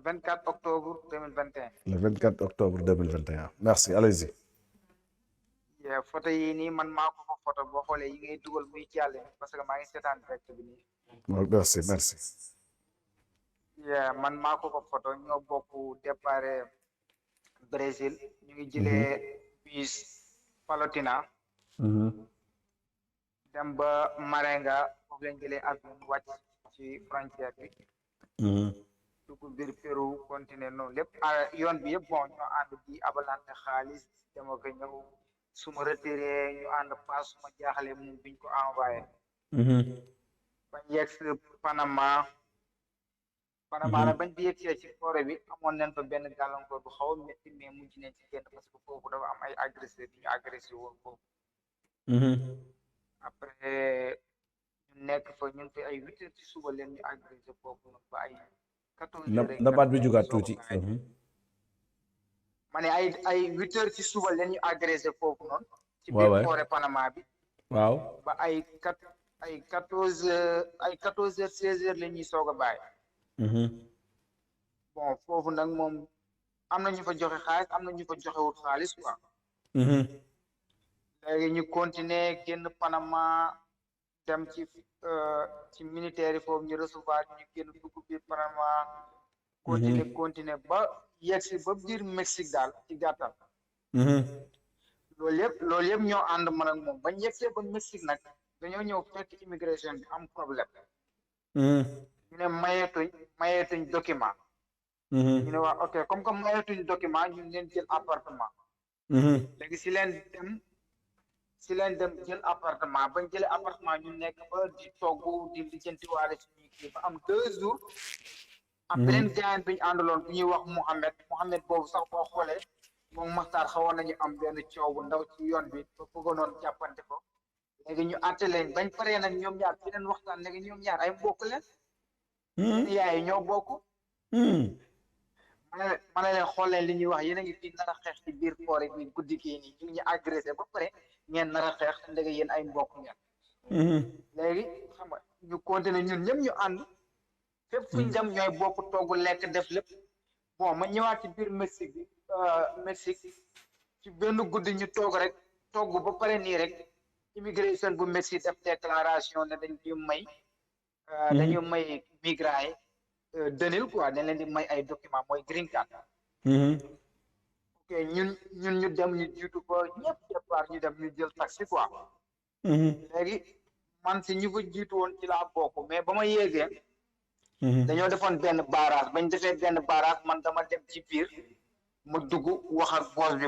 24 octobre 2021. Le 24 octobre 2021. Merci, allez-y. Photo yi nii man maa ko fa photo boo xoolee yi ngay dugal muy jàll parce que maa ngi seetaan direct bi nii. Merci, merci. Man maa ko fa photo ñoo bokk départ Brésil ñu ngi jëlee bus Palotina dem ba Marenga foofu lañ jëlee avion wàcc ci frontière bi dugg biir Pérou continuer noonu lépp yoon bi yëpp bon ñoo ànd di abalante xaalis dama ko ñëw suma retiré ñu ànd paas suma jaaxale moom biñ ko envoyé bañ yegg si Panama nag bañ bi yegg ci forêt bi amoon nañ fa benn gàllankoor bu xaw a métti mais mujj nañ ci génn parce que foofu dafa am ay agressé bi ñu agressé woon foofu après ñu nekk fa ñun fi ay 8 heures ci suba leen ñu agressé foofu nag ba ay 14 heures na baat bi jugaat tuuti ma ne ay 8 heures ci suba leen ñu agressé foofu noonu ci biir forêt Panama bi waaw ba ay 14 heures 16 heures la ñuy soog a bàyyi bon foofu nag moom am na ñu fa joxe xaalis am na ñu fa joxewul xaalis quoi léegi ñu continuer génn Panama dem ci militaire yi foofu ñu recevoir ñu génn dugg biir Panama continuer ba yegsi ba biir Mexique daal ci gàttal loolu yëpp ñoo ànd man ak moom bañ yegsee ba Mexique nag dañoo ñëw fekk immigration bi am problème ñu ne mayeetuñ document ñu ne waa ok comme que mayeetuñ document ñu leen jël appartement léegi si leen dem jël appartement bañ jëlee appartement ñu nekk ba di togg di lijjantiwaale suñuy kii ba am 2 jours am beneen gaayan bi ñu àndaloon bu ñuy wax Mouhamed boobu sax boo xoolee moom Maxtaar xawoon nañu am benn coow bu ndaw ci yoon bi ba bëggoonoon jàppante ko léegi ñu àtte leen bañ paree nag ñoom ñaar ci leen waxtaan léegi ñoom ñaar ay mbokk leen yaay ñoo bokk ma ne leen xool leen li ñuy wax yéen a ngi fii nar a xeex ci biir forêt bi guddi kii nii ñu agressé ba pare ngeen nar a xeex ndege yéen ay mbokk ngeen léegi xam nga ñu continuer ñun ñëpp ñu ànd fépp fuñ dem ñooy bokk togg lekk def lépp bon ma ñëwaat ci biir Mexique ci benn guddi ñu toog rek togg ba pare nii rek immigration bu Mexique def déclaration ne dañu may migrants yi denil quoi dañ leen di may ay document mooy green card ok ñun ñu dem ñu jiitu ko ñëpp départ ñu dem ñu jël taxi quoi léegi man si ñu fa jiitu woon ci laa bokk mais ba ma yéegee dañoo defoon benn barrage bañ defee benn barrage man dama dem ci biir ma dugg wax ak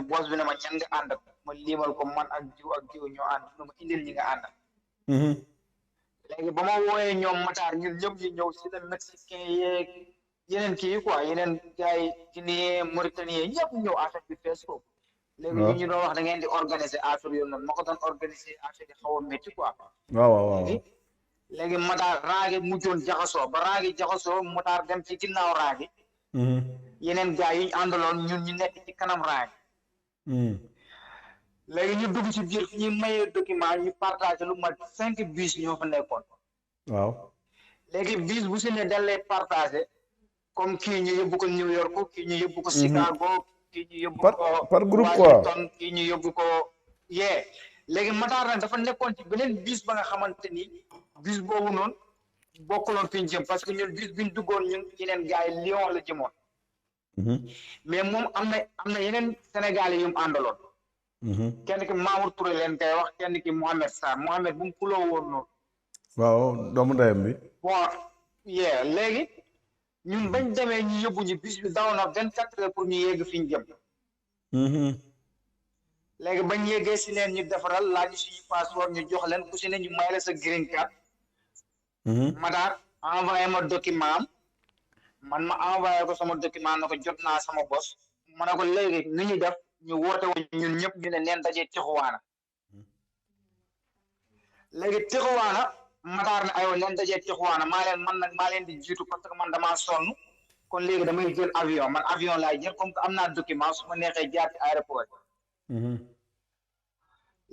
boss bi ne ma ñan nga ànd ma liimal ko man ak jiw ñoo ànd nu ma indil ñi nga ànd léegi ba ma wooyee ñoom Matar ñun ñëpp ñu ñëw si le mexicain yeeg yeneen kii yi quoi yeneen gars yi Guinée Mauritanie ñëpp ñëw affaire bi fees ko léegi ñu doon wax da ngeen di organiser affaire yooyu noonu ma ko doon organiser affaire yi xaw a métti quoi waaw léegi Matar raagi mujjoon jaxasoo ba raagi jaxasoo Matar dem ci ginnaaw raagi yeneen gars yi ñu àndaloon ñun ñu nekk ci kanam raagi léegi ñu dugg ci biir fi ñuy mayee document ñu partagé lu mat 5 bus ñoo fa nekkoon waaw léegi bus bu si ne dañ lay partagé comme kii ñu yóbbu ko New York kii ñu yóbbu ko Chicago kii ñu yóbbu ko par groupe quoi Washington kii ñu yóbbu ko léegi Matar nag dafa nekkoon ci beneen bus ba nga xamante ni bus boobu noonu bokkuloon fi ñu jëm parce que ñun bus bi ñu duggoon ñun yeneen gars yi Lyon la jëmoon mais moom am na yeneen Sénégalais yu mu àndaloon kenn ki Mamour Touré leen koy wax kenn ki Mohamed Sarr Mohamed bu mu kuloo woon noonu waaw doomu ndeyam bi bon léegi ñun bañ demee ñu yóbbu ñu bis bi daw na 24 heures pour ñu yegg fi ñu jëm léegi bañ yeggee si leen ñu defaral laaj suñu passeport ñu jox leen ku si ne ñu may la sa green card Matar envoyé ma document am man ma envoyé ko sama document na ko jot naa sama bos ma ne ko léegi ni ñu def ñu woote woon ñun ñëpp ñu ne neen dajee Tijuana léegi Tijuana Matar ne aywa neen dajee Tijuana maa leen di jiitu parce que man damaa sonn kon léegi damay jël avion man avion laay jël comme que am naa document su ma neexee jaar ci aéroport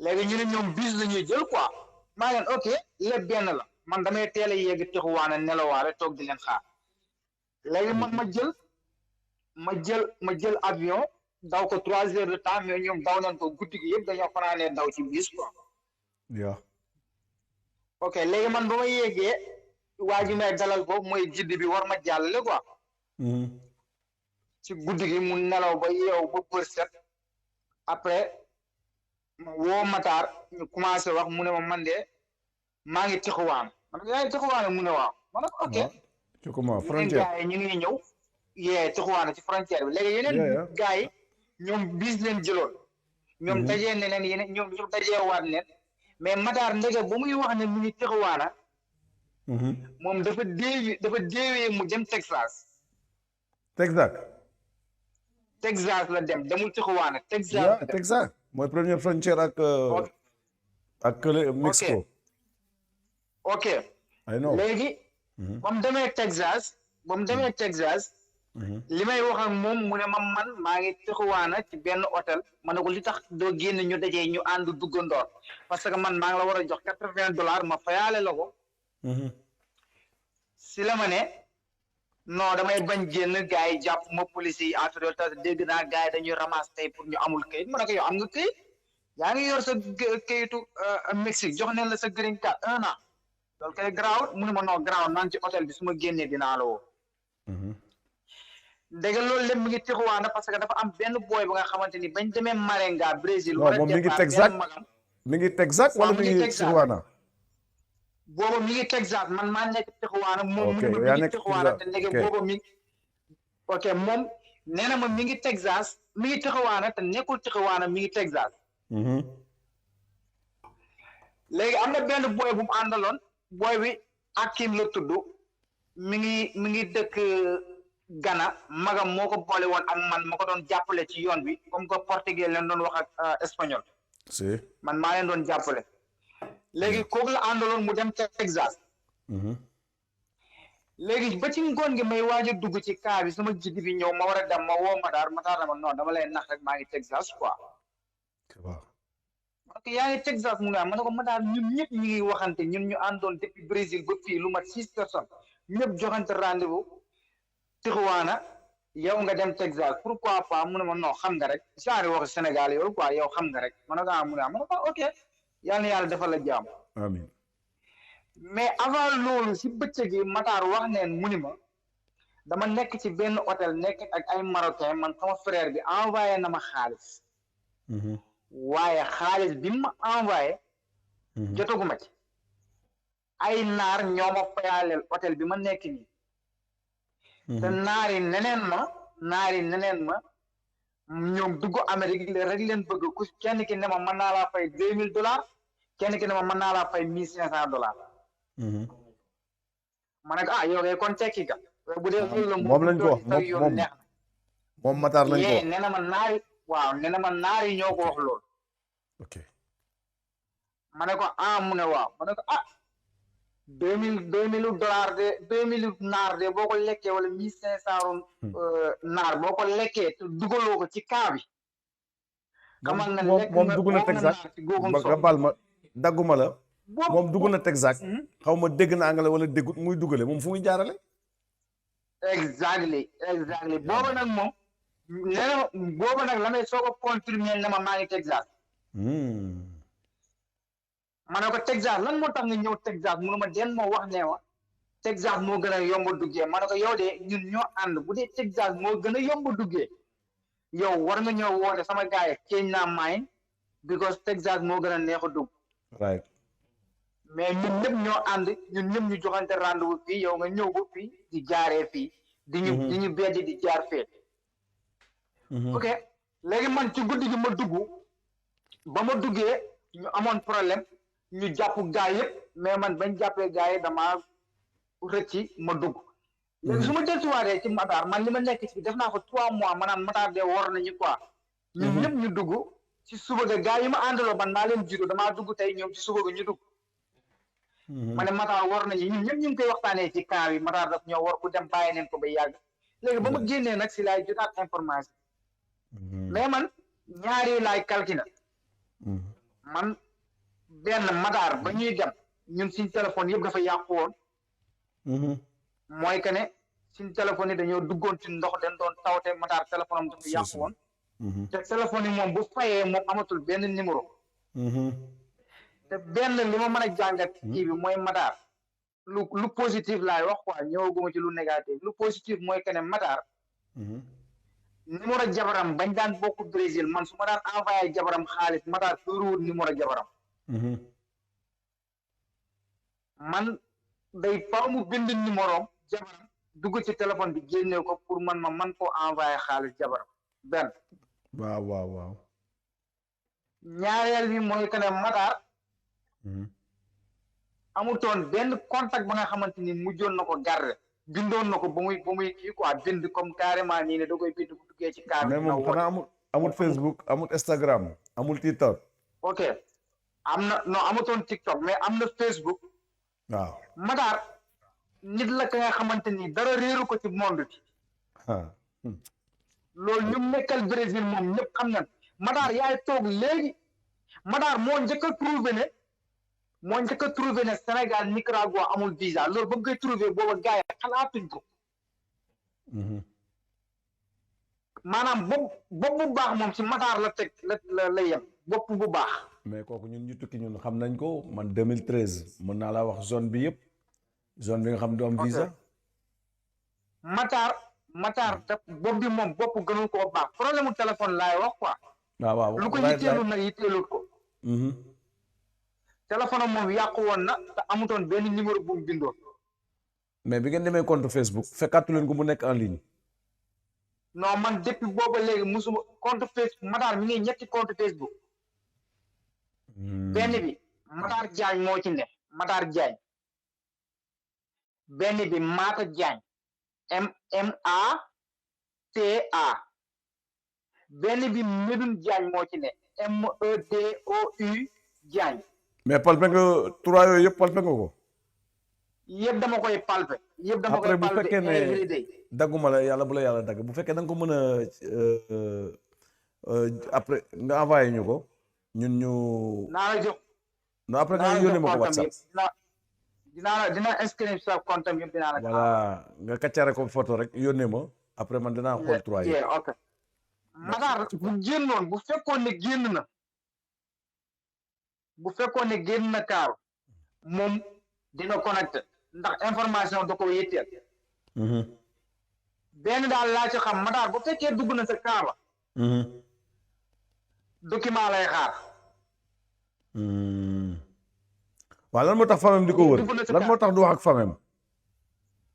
léegi ñu ne ñoom bus la ñuy jël quoi maa leen ok lépp benn la man damay teel a yegg Tijuana nelawaale toog di leen xaar léegi man ma jël ma jël avion daw ko 3 heures de temps mais ñoom daw nañ ko guddi gi yëpp dañoo fanaanee daw ci bis quoi. Yeah. ok léegi man ba ma yéegee waa ji may dalal ko mooy jidd bi war ma jàllale quoi. ci guddi gi mu nelaw ba yeew ba bër set après woo Matar ñu commencé wax mu ne ma man de maa ngi Tivaouane man yaa ngi Tivaouane mu ne waaw ma ne ko ok. ci comment yeneen frontière gars yi ñu ngi ñëw yee Tivaouane ci frontière bi léegi yeneen gars yi ñoom bis leen jëloon ñoom dajee ne leen yeneen ñoom ñu dajee waat leen mais Matar ndege ba muy wax ne mu ngi Tivaouane moom dafa déewee mu dem Texas la dem demul Tivaouane Texas mooy première frontière ak Mexico. ok I know léegi ba mu demee Texas li may wax ak moom mu ne man maa ngi Tivaouane ci benn hôtel ma ne ko li tax doo génn ñu dajee ñu ànd duggandoor parce que man maa ngi la war a jox $80 ma fayaale la ko si la ma ne non damay bañ génn gars yi jàpp ma police yi affaire ta dégg naa gars yi dañuy ramasse tey pour ñu amul kayit ma ne ko yow am nga kayit yaa ngi yor sa kayitu Mexique jox neen la sa green card 1 an loolu kay garaawut mu ne ma non garaawut maa ngi ci hôtel bi su ma génnee dinaa la woo dégg loolu lépp mi ngi Tivaouane parce que dafa am benn booy ba nga xamante ni bañ demee Marenga Brésil non moom mi ngi Texas wala mi ngi Tivaouane booba mi ngi Texas man maa nekk Tivaouane moom mu ngi Tivaouane te ndege booba moom nee na ma mi ngi Texas mi ngi Tivaouane te nekkul Tivaouane mi ngi Texas léegi am na benn booy bu mu àndaloon booy bi Akim la tudd mi ngi dëkk Ghana magam moo ko boole woon ak man ma ko doon jàppale ci yoon bi comme que portugais leen doon wax ak espagnol man maa leen doon jàppale léegi kooku la àndaloon mu dem Texas léegi ba ci ngoon gi may waaj a dugg ci kaa bi sama jiddi bi ñëw ma war a dem ma woo Matar na ma non dama lay nax rek maa ngi Texas quoi parce que yaa ngi Texas mu ne ma ne ko Matar ñun ñëpp ñu ngi waxante ñun ñu àndoon depuis Brésil ba fii lu mat 6 personnes ñëpp joxante rendez-vous Tivaouane yow nga dem Texas pourquoi pas mu ne ma non xam nga rek genre waxu Sénégal yow quoi yow xam nga rek ma ne ko mu ne ma ne ko ok yal na yàlla defal la jàmm amiin mais avant loolu si bëccëg gi Matar wax neen mu ni ma dama nekk ci benn hôtel nekk ak ay marocain man sama frère bi envoyé na ma xaalis waaye xaalis bi ma envoyé jotaguma ci ay naar ñoo ma fayaaleel hôtel bi ma nekk nii te naari neneen ma ñoom dugg Amérique rek leen bëgg ku kenn ki ne ma mën naa laa fay $2000 kenn ki ne ma mën naa laa fay $1500 ma ne ko yow kay kon tekki ga bu dee loolu la moom lañ ko wax moom Matar lañ ko wax nee na ma naari ñoo ko wax loolu ok ma ne ko mu ne waaw ma ne ko $2000 de 2000 naar de boo ko lekkee wala 1500 naar boo ko lekkee te dugaloo ko ci kaa bi. xamal na lekk moom dugg na Texas nga baal ma dagguma la. moom dugg na Texas. xaw ma dégg na anglais wala déggut muy dugale moom fu muy jaarale. exactly booba nag moom nee na booba nag la may soo ko confirmer ne ma maa ngi Texas. ma ne ko Texas lan moo tax nga ñëw Texas mënu ma den moo wax ne ma Texas moo gën a yomb duggee ma ne ko yow de ñun ñoo ànd bu dee Texas moo gën a yomb duggee yow war nga ñëw woote sama gars yi change naa mine because Texas moo gën a neex a dugg. right mais ñun ñëpp ñoo ànd ñun ñëpp ñu joxante rendez-vous fii yow nga ñëw ba fii di jaaree fii. di ñu beddi di jaar fee. ok léegi man ci guddi gi ma dugg ba ma duggee ñu amoon problème. ñu jàpp gaa yëpp mais man bañ jàppee gaa yi damaa rëcci ma dugg. léegi su ma delluwaatee ci Matar man li ma nekk ci def naa ko 3 mois ma naan Matar de war nañu quoi. ñun ñëpp ñu dugg ci suba ga gaa yi ma àndaloo man maa leen jiitu damaa dugg tey ñoom ci suba ga ñu dugg. ma ne Matar war nañu ñun ñëpp ñu ngi koy waxtaanee ci camp bi Matar daf ñoo war ku dem bàyyi neen ko ba yàgg. léegi ba ma génnee nag si laay jotaat information. mais man ñaari laay calculé. man. benn Matar ba ñuy dem ñun suñ téléphone yëpp dafa yàqu woon. mooy que ne suñ téléphone yi dañoo duggoon ci ndox dañ doon tawte Matar téléphone am dafa yàqu woon te téléphone yi moom bu fayee moom amatul benn numéro te benn li ma mën a jàngat kii bi mooy Matar lu positif laay wax quoi ñëwaguma ci lu négatif lu positif mooy que ne Matar numéro jabaram bañ daan bokk Brésil man su ma daan envoyé jabaram xaalis Matar tóoruwul numéro jabaram man day faaw mu bind numéro jabaram dugg ci téléphone bi génne ko pour man koo envoyé xaalis jabaram benn waaw ñaareel bi mooy que ne Matar amutoon benn contact ba nga xamante ni mujjoon na ko garder bindoon na ko ba muy kii quoi bind comme carrément nii ne da koy bind bu duggee ci car mais moom xanaa amul Facebook amul Instagram amul TikTok. ok am na non amutoon TikTok mais am na Facebook. waaw Matar nit la ka nga xamante ni dara réeru ko ci monde bi. loolu ñu nekkal Brésil moom ñëpp xam nañ Matar yaay toog léegi Matar moo njëkk a trouvé ne Sénégal Nicaragua amul visa loolu ba mu koy trouvé booba gars yi xalaatuñ ko. maanaam bopp bu baax moom ci Matar la teg la yem bopp bu baax. mais kooku ñun ñu tukki ñun xam nañ ko man 2013 mën naa laa wax zone bi yëpp zone bi nga xam du am visa. Matar te bopp bi moom bopp gënul koo baax problème mu téléphone laay wax quoi. waaw lu ko yitteelul nag yitteelul ko. téléphone am moom yàqu woon na te amutoon benn numéro bu mu bindoon. mais bi ngeen demee compte Facebook fekkaatu leen ko mu nekk en ligne. non man depuis booba léegi musuma compte Facebook Matar mi ngi ñetti compte Facebook. benn bi Matar Diagne moo ci ne Matar Diagne. benn bi Mata Diagne MMATA. benn bi Medoune Diagne moo ci ne MEDOU Diagne. mais palpe nga 3 yooyu yëpp palpe nga ko. yëpp dama koy palpe. yëpp dama koy palpe bu fekkee ne dagguma la yàlla bu la yàlla dagg bu fekkee da nga ko mën a après nga envoyé ñu ko ñun ñu. naa la jox. non après nga yónnee ma ko WhatsApp. dina inscrire sa compte am yëpp dinaa la. voilà nga kàccaare ko photo rek yónnee ma après man dinaa xool 3 yi. ok Matar bu génnoon bu fekkoon ne génn na. bu fekkoon ne génn na kaaru moom dina connecté ndax information da ko yitteel. benn daal laa ci xam Matar bu fekkee dugg na sa kaaba. document lay xaar. waaw lan moo tax famem di ko wër lan moo tax du wax ak famem.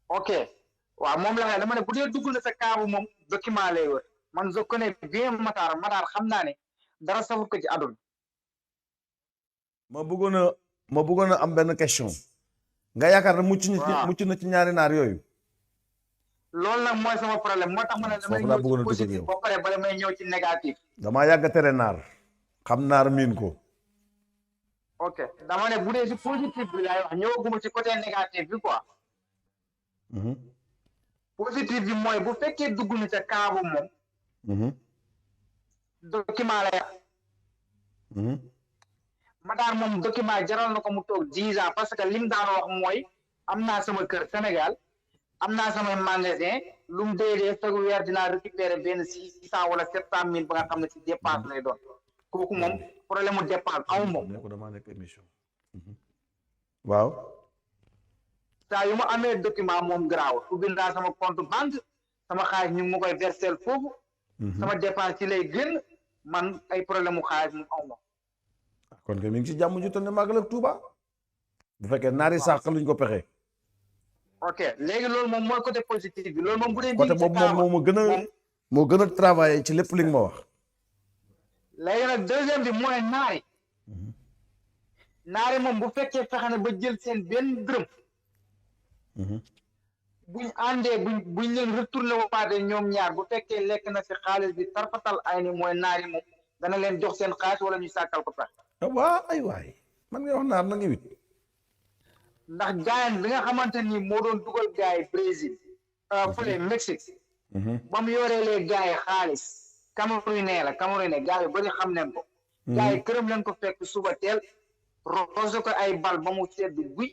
ok waaw moom la dama ne bu dee dugg na sa kaaba moom document lay wër man je connais bien Matar xam naa ne dara safut ko ci àdduna. ma bëggoon a am benn question nga yaakaar ne mucc na ci ñaari naar yooyu. loolu nag mooy sama problème moo tax ma ne damay ñëw ci positif ba pare bala may ñëw ci négatif. damaa yàgg a tere naar xam naar miin ko. ok dama ne bu dee ci positif bi laay wax ñëwaguma ci côté négatif bi quoi. positif bi mooy bu fekkee dugg na ca kaabu moom. document lay wax. Matar moom document jaral na ko mu toog 10 ans parce que lim daan wax mooy am naa sama kër Sénégal am naa samay magasin lu mu dee chaque weer dinaa récupérer benn 600 wala 700 000 ba nga xam ne ci dépense lay doon kooku moom problème mu dépense amu moom. damaa nekk émission. waaw. saa yu ma amee document moom garaaw ubbi naa sama compte banque sama xaalis ñu ngi ma koy verser foofu. sama dépense ci lay génn man ay problème mu xaalis moom amu moom. kon que mi ngi ci jàmm ju toll ne Magal ak Touba bu fekkee naari sàq luñ ko pexe. ok léegi loolu moom mooy côté positif bi loolu moom bu dee. côté boobu moom moo gën a travailler ci lépp li nga ma wax. léegi nag deuxième bi mooy naari moom bu fekkee fexe na ba jël seen benn dërëm. buñ àndee buñ leen retourné waate ñoom ñaar bu fekkee lekk na si xaalis bi tarfatal ay ni mooy naari moom dana leen jox seen xaalis wala ñu sàkkal ko pexe. waaw ay waay man nga wax naar na nga wit ndax gaayan bi nga xamante ni moo doon dugal gaay yi Brésil fële Mexique ba mu yoreelee gaay yi xaalis Camerounais la Camerounais gaay yi bari xam nañ ko gaay yi këram leen ko fekk suba teel rose ko ay bal ba mu sedd guy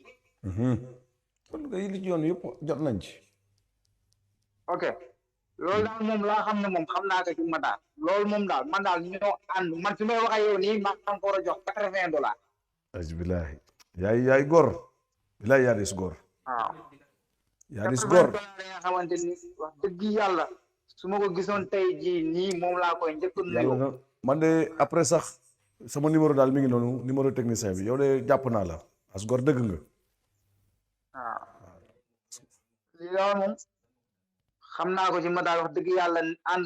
kon nga yi li ci yoon yëpp jot nañ ci ok loolu daal moom laa xam ne moom xam naa ko ci Matar loolu moom daal man daal ñoo ànd man fi may wax ak yow nii maa ngi ko war a jox $80. Alhamdulilah yaay góor bilaay yaa dis góor. waaw yaa dis góor $80 nga xamante ni wax dëgg yàlla su ma ko gisoon tey jii nii moom laa koy njëkk a nuyoo. man de après sax sama numéro daal mi ngi noonu numéro technicien bi yow de jàpp naa la as góor dëgg nga. waaw lii daal moom xam naa ko ci Matar wax dëgg yàlla ànd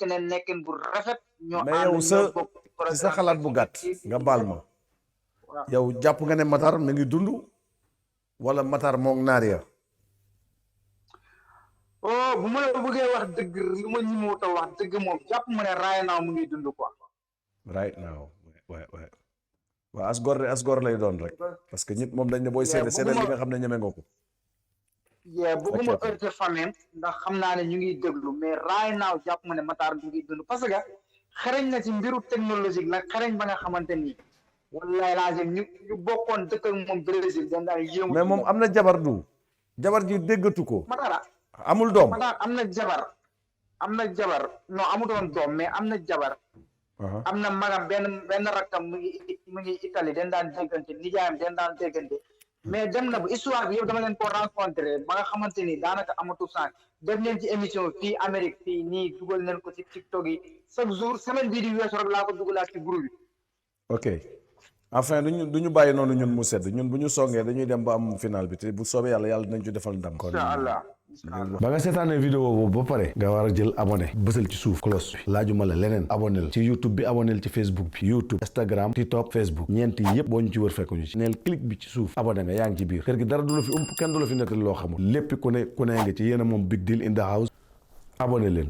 na nekkin bu rafet. ñoo mais yow ci sa xalaat bu gàtt nga baal ma. yow jàpp nga ne Matar mi ngi dund wala Matar moom naar ya. oh bu ma la bëggee wax dëgg lu ma ñëwut a wax dëgg moom jàpp ma ne right now mu ngi dund quoi. right now waay waaw as góor lay doon rek parce que ñëpp moom dañ ne booy seede li nga xam ne ñeme nga ko. bëgguma heurter famille ndax xam naa ne ñu ngi déglu mais right now jàpp ma ne Matar mu ngi dund parce que xereñ na ci mbiru technologique nag xereñ ba nga xamante ni wallaay laazim ñu bokkoon dëkk ak moom Brésil dañ daan yéemu. mais moom am na jabar ji déggatu ko. Matar amul doom Matar am na jabar non amutoon doom mais am na jabar. am na magam benn rakkam mu ngi Italie dañ daan déggante nijaayam dañ daan déggante mais dem na bu histoire bi yëpp dama leen ko rencontré ba nga xamante ni daanaka amatu sànq def leen ci émission fii Amérique fii nii dugal nañ ko ci TikTok yi chaque jour semaine bii di weesu rek laa ko dugalaat ci groupe bi. ok enfin duñu bàyyi noonu ñun mu sedd ñun bu ñu songee dañuy dem ba am final bi te bu soobee yàlla dinañ ci defal ndam. incha allah. ba nga seetaanee vidéo boobu ba pare nga war a jël abonné bësal ci suuf cloche bi laajuma la leneen abonné ci YouTube bi abonné ci Facebook bi YouTube Instagram TikTok Facebook ñeenti yépp boo ñu ci wër fekk ñu ci neel clic bi ci suuf abonné nga yaa ngi ci biir kër gi dara du la fi ump kenn du la fi nettali loo xamul lépp ku ne nga ci yéen a moom Big Deal in the house abonné leen